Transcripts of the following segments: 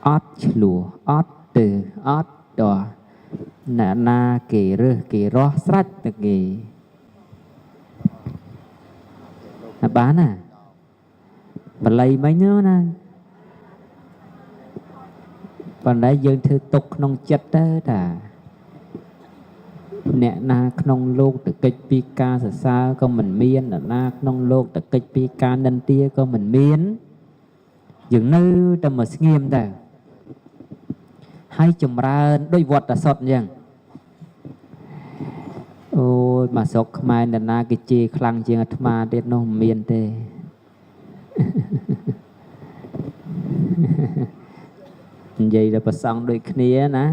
អត់ឆ្លោះអត់ទើអត់តោះអ្នកណាគេរើសគេរស់ស្រេចទៅគេណាបានណាបល័យមិញណាប៉ុន្តែយើងធ្វើទុកក្នុងចិត្តទៅតាអ្នកណាក្នុងលោកតកិច្ចពីការសរសើរក៏មិនមានអ្នកណាក្នុងលោកតកិច្ចពីការនិន្ទាក៏មិនមានយើងនៅតែមកស្ងៀមទៅហើយចម្រើនដូចវត្តសុតអញ្ចឹងអូយមកស្រុកខ្មែរអ្នកណាគេជេរខ្លាំងជាងអាត្មាទៀតនោះមិនមានទេនិយាយដល់ប្រសង់ដូចគ្នាណា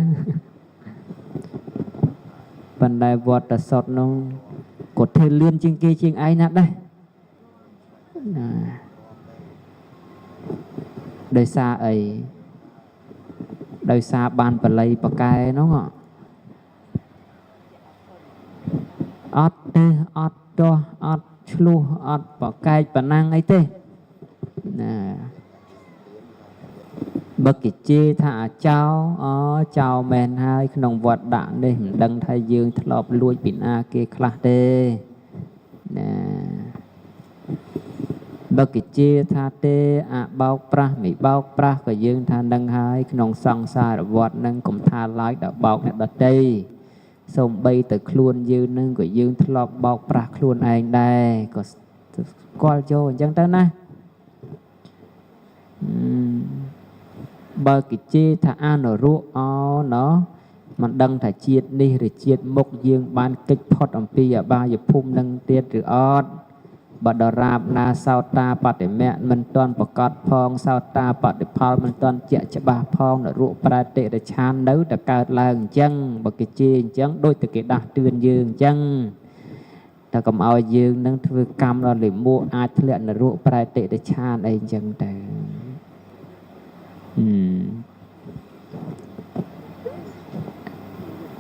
ប៉ុន្តែវត្តសុតនោះគាត់ធ្វើលឿនជាងគេជាងឯងណាស់ដែរណាដោយសារអីដោយសារបានបល័យបកែនោះអត់ទេអត់ទាស់អត់ឆ្លោះអត់បកែកប៉ុណ្ណឹងអីទេណាបើគេជេរថាអាចោអូចោមែនហើយក្នុងវត្តដាក់នេះមិនដឹងថាយើងធ្លាប់លួចពីណាគេខ្លះទេណាបើគេជេរថាទេអាបោកប្រាស់មិនបោកប្រាស់ក៏យើងថានឹងហើយក្នុងសង្សារវត្តនឹងកុំថាឡើយដល់បោកអ្នកដទៃសូម្បីតែខ្លួនយើងនឹងក៏យើងធ្លាប់បោកប្រាស់ខ្លួនឯងដែរក៏ស្គាល់ចូលអញ្ចឹងទៅណាបើគេជេរថាអនុរុអូណោះមិនដឹងថាជាតិនេះឬជាតិមុខយើងបានកិច្ចផុតអំពីអបាយភូមិនឹងទៀតឬអត់បើដរាបណាសោតាបតិមៈមិនទាន់ប្រកាសផងសោតាបតិផលមិនទាន់ជាក់ច្បាស់ផងនរកប្រែតិរិឆាននៅតែកើតឡើងអញ្ចឹងបើគេជេរអញ្ចឹងដូចតែគេដាស់តឿនយើងអញ្ចឹងតែកុំឲ្យយើងនឹងធ្វើកម្មដល់លិមួកអាចធ្លាក់នរកប្រែតិរិឆានអីអញ្ចឹងទៅ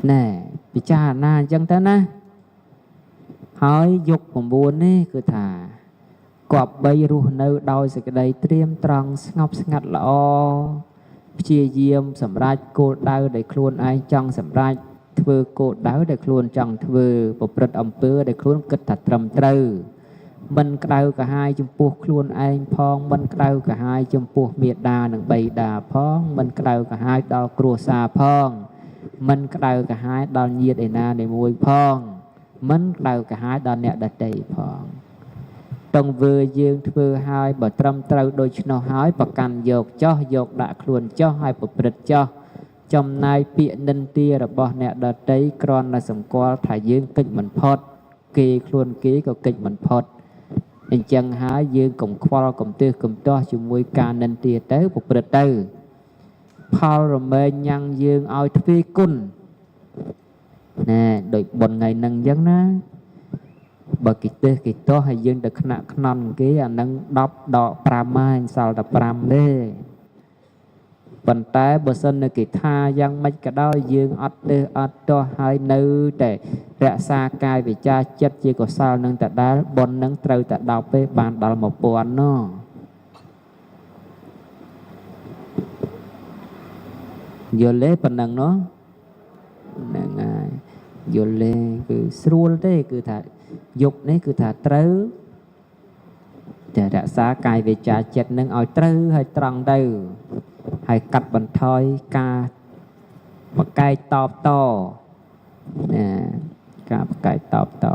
ណែពិចារណាអញ្ចឹងទៅណាហើយយុគ9នេះគឺថាគប្បីរស់នៅដោយសេចក្តីត្រៀមត្រង់ស្ងប់ស្ងាត់ល្អព្យាយាមសម្រេចគោលដៅដែលខ្លួនឯងចង់សម្រេចធ្វើគោលដៅដែលខ្លួនចង់ធ្វើប្រព្រឹត្តអំពើដែលខ្លួនគិតថាត្រឹមត្រូវមិនក្តៅក្រហាយចំពោះខ្លួនឯងផងមិនក្តៅក្រហាយចំពោះមេដានិងបិតាផងមិនក្តៅក្រហាយដល់គ្រួសារផងមិនក្តៅក្រហាយដល់ញាតិឯណានៃមួយផងមិនក្តៅក្រហាយដល់អ្នកដទៃផងទង្វើយើងធ្វើហើយបើត្រឹមត្រូវដូច្នោះហើយប្រកាន់យកចោះយកដាក់ខ្លួនចោះហើយប្រព្រឹត្តចោះចំណាយពាក្យនិន្ទារបស់អ្នកដទៃគ្រាន់តែសម្គាល់ថាយើងកិច្ចមិនផុតគេខ្លួនគេក៏កិច្ចមិនផុតអញ្ចឹងហើយយើងកុំខ្វល់កុំទើសកុំទាស់ជាមួយការនិន្ទាទៅប្រព្រឹត្តទៅផលរមែងញ៉ាំងយើងឲ្យទ្វេគុណណែដូចបុណ្យថ្ងៃហ្នឹងអញ្ចឹងណាបើគេទើសគេទាស់ហើយយើងទៅខ្នាក់ខ្នន់គេអាហ្នឹង10ដក5ហើយសល់តែ5ទេប៉ុន្តែបើសិននៅគេថាយ៉ាងម៉េចក៏ដោយយើងអត់ទើសអត់ទាស់ហើយនៅតែរក្សាកាយវិចារចិត្តជាកុសលនឹងតដែលបុណ្យនឹងត្រូវតែដល់ពេលបានដល់1000ណោះយល់ទេប៉ុណ្ណឹងណោះហ្នឹងហើយយល់ទេគឺស្រួលទេគឺថាយុគនេះគឺថាត្រូវតែរក្សាកាយវិចារចិត្តនឹងឲ្យត្រូវហើយត្រង់ទៅហើយកាត់បន្ថយការបកែកតបតណាការបកែកតបត